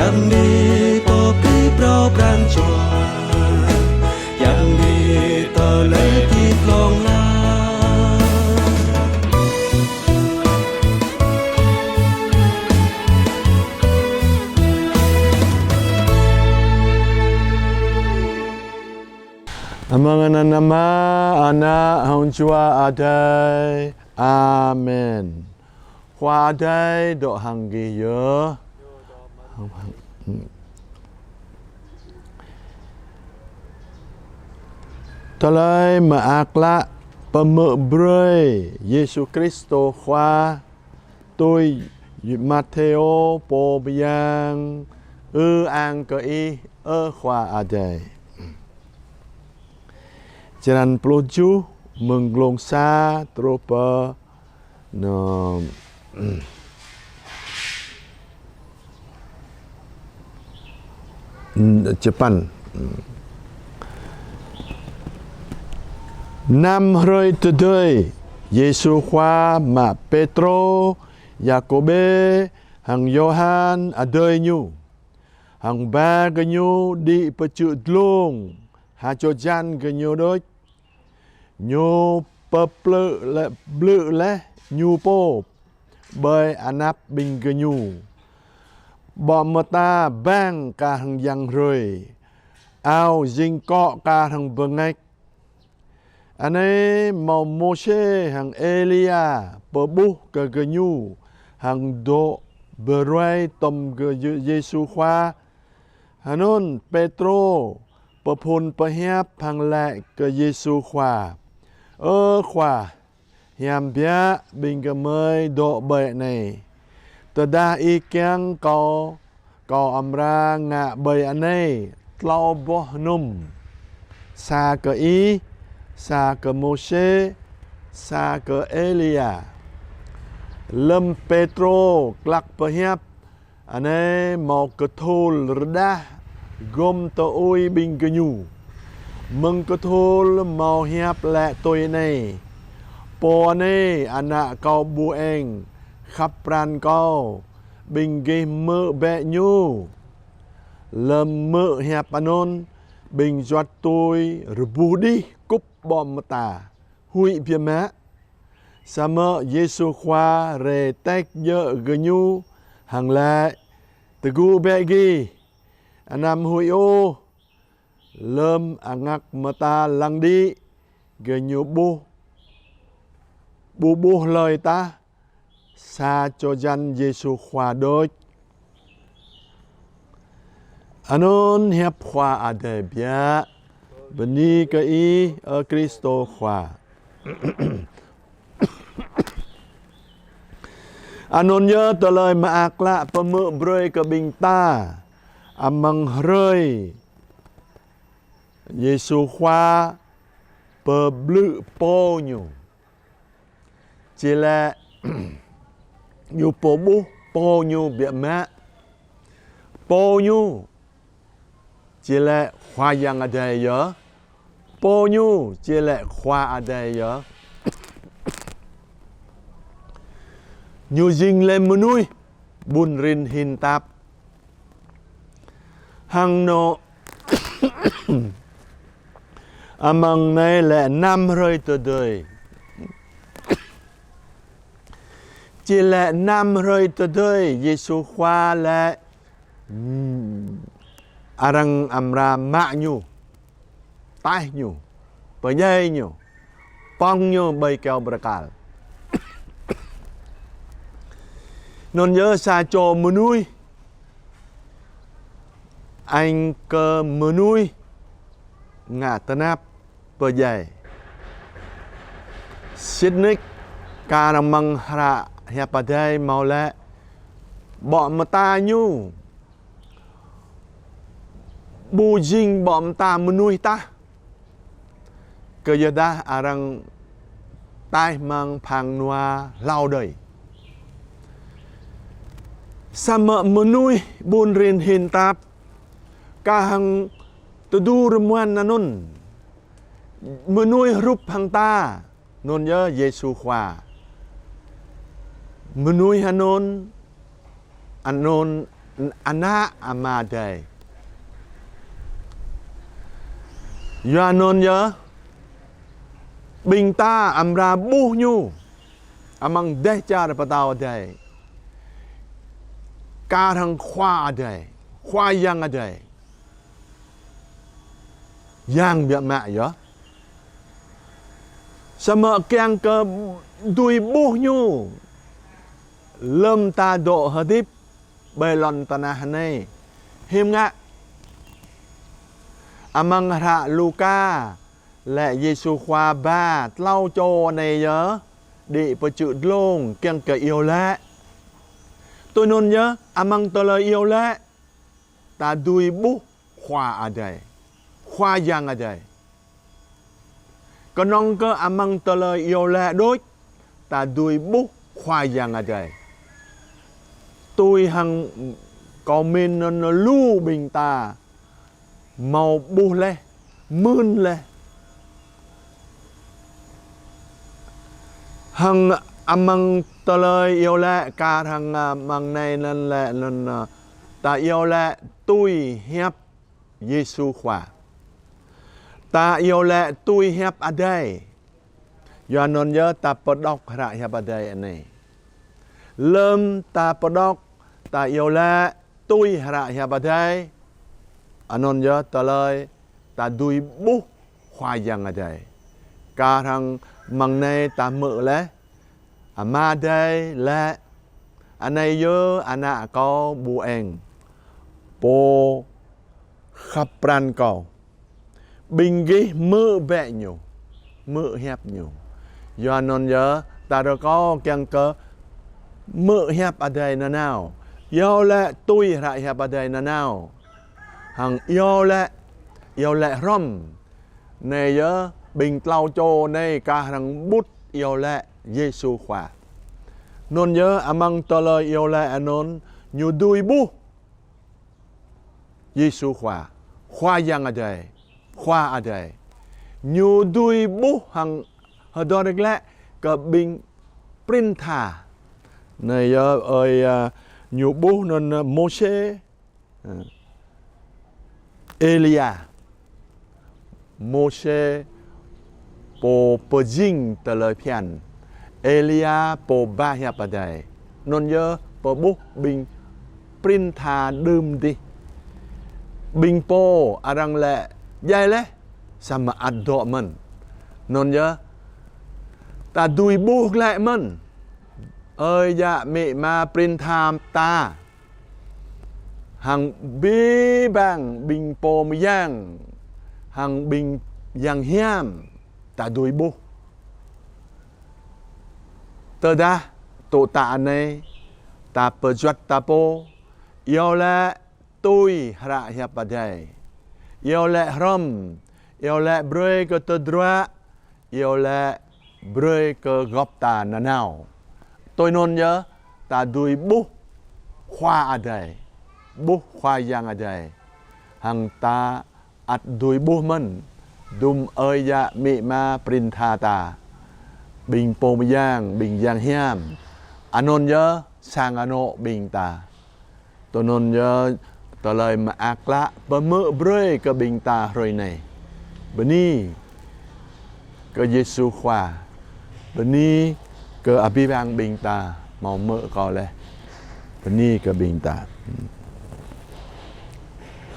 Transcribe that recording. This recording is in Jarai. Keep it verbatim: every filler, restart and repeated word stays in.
Yang ni pơpĭ phrâo pran jua, yang ni tơlơi hơdip hlŏng lar. Amăng anăn Ama, Ană, hăng Jua Adai. Amen. Khua Adai dŏ hăng gih yơh. Tơlơi mơak klă pơhmư̆ brơi Yêsu Kristô Khua tui Mathêô pô mơyang. Ư-ang kơ Ih, ơ Khua Adai. Črăn pluh tơjuh, mơ̆ng glông sa truh pơ, nơ, čơpăn. Năm hrơi tơdơi, Yêsu Khua mă Pêtrô, Yakôbê, hăng Yôhan adơi ñu, hăng ba gơñu đĭ pơ čư̆ dlông, ha čô jăn gơñu đôč. Ñu pơblư̆ lĕ, blư̆ laih ñu pô ƀơi anăp ƀing gơñu. Ƀô̆ mơta bang kar hăng yang hrơi, ao jing akŏ kar hăng bơngač. Anai hmâo Môsê hăng Êlia pơƀuh kơ gơñu hăng dŏ pơruai tŏm kơ Yê-, Yêsu Khua. Hơnŭn Pêtrô pơphŭn pơhiăp hăng laĭ kơ Yêsu Khua: Ơ Khua, hiam biă ƀing gơmơi dŏ ƀơi anai. Tơdah Ih kiăng kâo, kâo amra ngă ƀơi anai tlâo boh hnŭm, sa kơ Ih, sa kơ Môsê, sa kơ Êlia. Lơm Pêtrô klăk pơhiăp, anai hmâo kơthul rơđah gŏm tơ-ui ƀing gơñu. Mơ̆ng kơthul hmâo hiăp laĭ tui anai: Pô anai Ană Kâo ƀu eng, khăp pran Kâo, ƀing gih hmư̆ bĕ Ñu. Lơm hmư̆ hiăp anŭn, ƀing juăt tui rơbuh đih kŭp ƀô̆ mơta, huĭ biă mă. Samơ̆ Yêsu Khua rai tĕk djơ̆ gơñu hăng laĭ: Tơgŭ bĕ gih, anăm huĭ ôh. Lơm angak mơta lăng đĭ, gơñu ƀuh, ƀu ƀuh hlơi tah, sa čô jăn Yêsu Khua đôč. Anŭn hiăp Khua Adai biă. Bơni kơ Ih, ơ Kristô Khua. Anŭn yơh tơlơi mơak klă pơhmư̆ brơi kơ ƀing ta amăng hrơi Yêsu Khua pơblư̆ pô Ñu. Či lĕ Ñu pơƀuh pô Ñu biă mă. Pô Ñu či lĕ Khua Yang Adai yơh. Pô Ñu či lĕ Khua Adai yơh. Ñu jing lĕ mơnuih ƀun rin hin tap. Hăng anŏ amăng anai lĕ năm hrơi tơdơi. Či lĕ năm hrơi tơdơi, Yêsu Khua lĕ, hmm, arăng amra mă Ñu, taih Ñu, pơdjai Ñu, pŏng Ñu ƀơi kơyâo bơrơkal. Anŭn yơh sa čô mơnuih, añ kơ mơnuih ngă tơnap pơdjai. Sĭt nik kar amăng hră Hiăp Adai hmâo laĭ: Ƀô̆ mơta Ñu ƀu jing ƀô̆ mơta mơnuih tah, kơ yua dah arăng taih amăng phang nua hlâo đơi. Samơ̆ mơnuih ƀun rin hin tap, kah hăng tơdu rơmuăn anŭn, mơnuih hrup hăng ta, anŭn yơh Yêsu Khua. Mơnuih anŭn, anŭn Ană Ama Adai. Yua anŭn yơh, ƀing ta amra ƀuh ñu amăng dêh čar pơtao Adai, kar hăng Khua Adai, Khua Yang Adai. Yang biă mă yơh. Samơ̆ kiăng kơ dưi ƀuh ñu lơ̆m ta dŏ hơdip ƀơi lŏn tơnah anai. Hiư̆m ngă? Amăng hră Luka lĕ Yêsu Khua ba tlâo čô anai yơh đĭ pơ čư̆ dlông kiăng kơ iâu laĭ. Tui anŭn yơh, amăng tơlơi iâu laĭ, ta dưi ƀuh Khua Adai, Khua Yang Adai. Kơnơ̆ng kơ amăng tơlơi iâu laĭ đôč, ta dưi ƀuh Khua Yang Adai. Tui hăng kâo min anŭn lu ƀing ta hmâo ƀuh laih, mưn laih. Hăng amăng tơlơi iâu laĭ kar hăng, a, amăng anai anŭn lĕ anŭn, a, ta iâu laĭ tui hiăp Yêsu Khua. Ta iâu laĭ tui hiăp Adai. Yua anŭn yơh ta pơđŏk hră hiăp Adai anai. Lơ̆m ta pơđŏk, ta iâu laĭ tui hră hiăp Adai, anŭn yơh tơlơi ta dưi ƀuh Khua Yang Adai. Kar hăng amăng anai ta hmư̆ laih, Ama Adai laĭ: Anai yơh Ană Kâo ƀu eng, Pô khăp pran Kâo. Ƀing gih hmư̆ bĕ ñu, hmư̆ hiăp ñu. Yua anŭn yơh, ta rơkâo kiăng kơ hmư̆ hiăp Adai nanao, iâu laĭ tui hră hiăp Adai nanao. Hăng iâu laĭ, iâu laĭ hrŏm. Anai yơh, ƀing tlâo čô anai kar hăng ƀut iâu laĭ Yêsu Khua. Anŭn yơh, amăng tơlơi iâu laĭ anŭn, ñu dưi ƀuh Yêsu Khua, Khua Yang Adai, Khua Adai. Ñu dưi ƀuh hăng hơdơr glaĭ kơ ƀing prin tha. Anai yơh ơi, a, ñu ƀuh anŭn, a, Môsê, a, Êlia. Môsê pô pơjing tơlơi phiăn. Êlia pô ba hiăp Adai. Anŭn yơh pơƀuh ƀing prin tha đưm dih. Ƀing pô arăng lĕ djai laih, samơ̆ ăt dŏ mơ̆n. Anŭn yơh ta dưi ƀuh glaĭ mơ̆n. Ơi yă amĭ ama prin tha ta. Hăng abih bang ƀing pô mơyang, hăng ƀing yang hiam, ta dưi ƀuh. Tơdah tŭ tă anai, ta pơjuăt ta pô, iâu laĭ tui hră hiăp Adai. Iâu laĭ hrŏm, iâu laĭ brơi kơ tơdruă, iâu laĭ brơi kơ gŏp ta nanao. Tui anŭn yơh, ta dưi ƀuh Khua Adai, ƀuh Khua Yang Adai. Hăng ta ăt dưi ƀuh mơ̆n, dŭm ơi yă amĭ ama prin tha ta, ƀing pô mơyang, ƀing yang hiam. Anŭn yơh, sang anŏ ƀing ta. Tui anŭn yơh tơlơi mơak klă pơhmư̆ brơi kơ ƀing ta hrơi anai. Bơni kơ Yêsu Khua. Bơni kơ abih bang ƀing ta hmâo hmư̆ kâo laih. Bơni kơ ƀing ta.